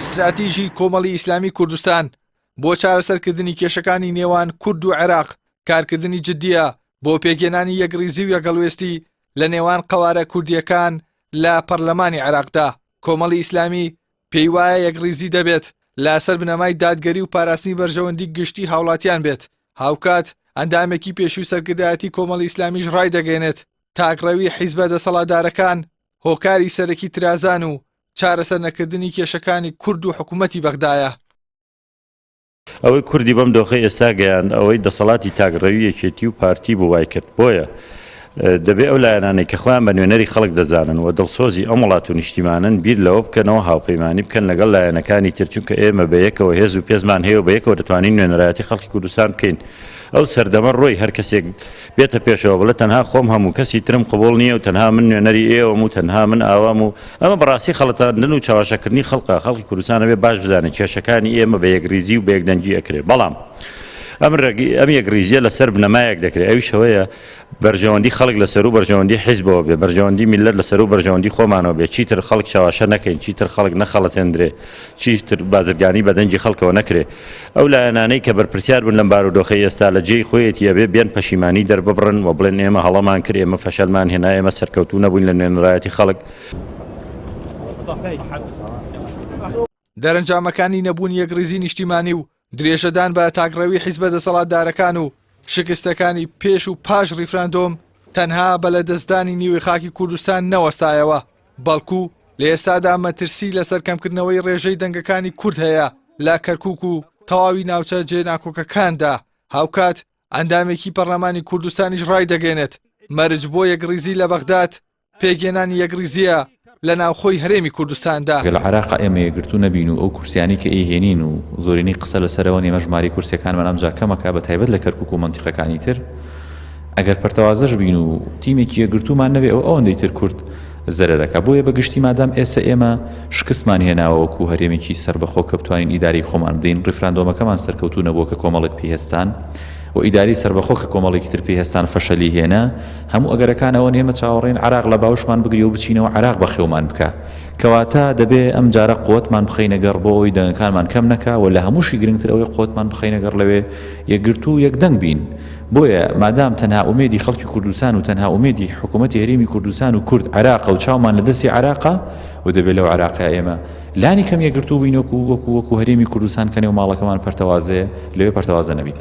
ستراتیژی کۆمەڵی ئیسلامی کوردستان بۆ چارەسەرکردنی کێشەکانی نێوان کورد و عێراق کارکردنی جددیە بۆ پێکهێنانی یەکڕیزی و یەکهەڵوێستی لە نێوان قەوارە کوردییەکان لە پەرلەمانی عێراقدا. کۆمەڵی ئیسلامی پێی وایە یەکڕیزی دەبێت لەسەر بنەمای دادگەری و پاراستنی بەرژەوەندی گشتی هاوڵاتیان بێت. هاوکات ئەندامێکی پێشووی سەرکردایەتی کۆمەڵی ئیسلامیش ڕایدەگەیەنێت، تاکڕەوی حیزبە دەسەڵاتدارەکان هۆکاری سەرەکی ترازان و چارەسەر نەکردنی کێشەکانی کورد و حکوومەتی بەغدایە. ئەوەی کوردی بەم دۆخەی ئێستا گەیاند ئەوەی دەسەڵاتی تاکڕەوی یەکێتی و پارتی بوو وای کرد. بۆیە دەبێ ئەو لایەنانەی کە خۆیان بە نوێنەری خەڵک دەزانن و دڵسۆزی ئەم وڵات و نیشتیمانەن بیر لەوە بکەنەوە هاوپەیمانی بکەن لەگەڵ لایەنەکانی تر چونکە ئێمە بە یەکەوە هێز و پێزمان هەیە و بە یەکەوە دەتوانین نوێنەرایەتی خەڵکی کوردستان بکەین. ئەو سەردەمە ڕۆی هەر کەسێک بێتە پێشەوە بڵێ تەنها خۆم هەم و کەسی ترم قبوڵ نییە و تەنها من نوێنەری ئێوەم و تەنها من ئاوام و ئەمە بەڕاستی خەڵەتاندن و چەواشەکردنی خەڵکە، خەڵکی کوردستان ئەبێ باش بزانێت کێشەکانی ئێمە بە یەکڕیزی و بە یەکدەنگی ئەکرێ بەڵام ئەم ئەم یەکڕیزیە لەسەر بنەمایەک دەکرێت ئەویش ئەوەیە بەرژەوەندی خەڵک لەسەرو بەرژەوەندی حیزبەوە بێ بەرژەوەندی میللەت لەسەرو بەرژەوەندی خۆمانەوە بێ چیتر خەڵک چەواشە نەکەین چیتر خەڵک نەخەڵەتێندرێ چیتر بازرگانی بە دەنگی خەڵکەوە نەکرێ. ئەو لایەنانەی کە بەرپرسیار بوون لەم بارودۆخەی ئێستا لە جێی خۆیەتی ئەبێ بێن پەشیمانی دەرببڕن و بڵێن ئێمە هەڵەمان کرد، ئێمە فەشەلمان هێنا، ئێمە سەرکەوتوو نەبووین لە نوێنەرایەتی خەڵک. دەرەنجامەکانی نەبوونی یەکڕیزی نیشتیمانی و درێژەدان بە تاکڕەوی حیزبە دەسەڵاتدارەکان و شکستەکانی پێش و پاش ڕیفراندۆم تەنها بە لەدەستدانی نیوەی خاکی کوردستان نەوەستایەوە، بەڵکو لە ئێستادا مەترسی لەسەر کەمکردنەوەی ڕێژەی دەنگەکانی کورد هەیە لە کەرکوک و تەواوی ناوچە جێناکۆکەکاندا، هاوکات ئەندامێکی پەرلەمانی کوردستانیش ڕایدەگەێنێت مەرج بۆ یەکڕیزی لە بەغداد پێکهێنانی یەکڕیزییە لە ناوخۆی هەرێمی کوردستاندا. گەر لە عێراقا ئێمە یەکگرتوو نەبین و ئەو کورسیانەی کە ئەیهێنین و زۆرینەی قسە لەسەرەوەن ئێمە ژمارەی کورسیەکانمان ئەمجا کەمەکا بە تایبەت لە کەرکوک و مەنتیقەکانی تر ئەگەر پەرتەوازەش بین و تیمێکی یەکگرتوومان نەبێ ئەوە ئەوەندەی تر کورد زەرەر ئەکا بۆیە بە گشتی مادام ئێسە ئێمە شکستمان هێناوە وەکوو هەرێمێکی سەربەخۆ کە بتوانین ئیدارەی خۆمان بدەین ڕیفراندۆمەکەمان سەرکەوتوو نەبووە کە کۆمەڵێک پێی هەستان و ئیدارەی سەربەخۆ کە کۆمەڵێکی تر پێی هەستان فەشەلی هێنا هەموو ئەگەرەکان ئەوەن ئێمە چاوەڕێین عێراق لە باوشمان بگرێ و بچینەوە عێراق بەخێومان بکا. کەواتە دەبێ ئەم جارە قوتمان بخەینە گەڕ بۆ ئەوەی دەنگەکانمان کەم نەکا و لە هەمووشی گرنگتر ئەوەی قوتمان بخەینە گەڕ لەوێ یەکگرتوو و یەکدەنگ بین. بۆیە مادام تەنها ئومێدی خەڵکی کوردستان و تەنها ئومێدی حکوومەتی هەرێمی کوردستان و کورد عێراقە و چاومان لە دەستی عێراقە و دەبێ لەو عێراقەیا ئێمە لانی کەم یەکگرتوو بین وەکوو وەکوو وەکوو هەرێمی کوردستان کە نێو ماڵەکەمان پەرتەوازەیە لەوێ پەرتەوازە نەبین.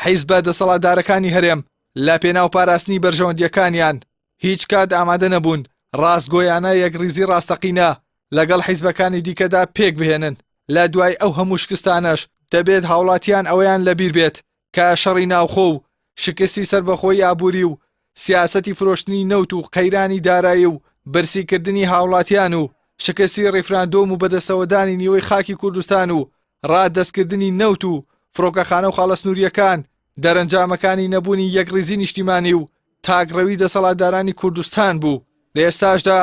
حیزبە دەسەڵاتدارەکانی هەرێم لە پێناو پاراستنی بەرژەوەندییەکانیان هیچ کات ئامادە نەبوون ڕاستگۆیانە یەکڕیزی ڕاستەقینە لەگەڵ حیزبەکانی دیکەدا پێک بهێنن. لە دوای ئەو هەموو شکستانەش دەبێت هاوڵاتیان ئەوەیان لەبیر بێت کە شەڕی ناوخۆ و شکستی سەربەخۆی ئابووری و سیاسەتی فرۆشتنی نەوت و قەیرانی دارایی و برسیکردنی هاوڵاتیان و شکستی ڕیفراندۆم و بەدەستەوەدانی نیوەی خاکی کوردستان و ڕادەستکردنی نەوت و فڕۆکەخانە و خاڵە سنوورییەکان دەرەنجامەکانی نەبوونی یەکڕیزی نیشتیمانی و تاکڕەوی دەسەڵاتدارانی کوردستان بوو. لە ئێستاشدا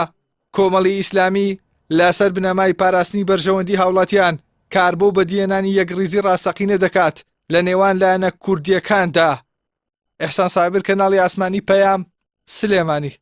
کۆمەڵی ئیسلامی لەسەر بنەمای پاراستنی بەرژەوەندی هاوڵاتیان کار بۆ بەدیهێنانی یەکڕیزی ڕاستەقینە دەکات لە نێوان لایەنە کوردییەکاندا. ئیحسان سابر کەناڵی ئاسمانی پەیام، سلێمانی.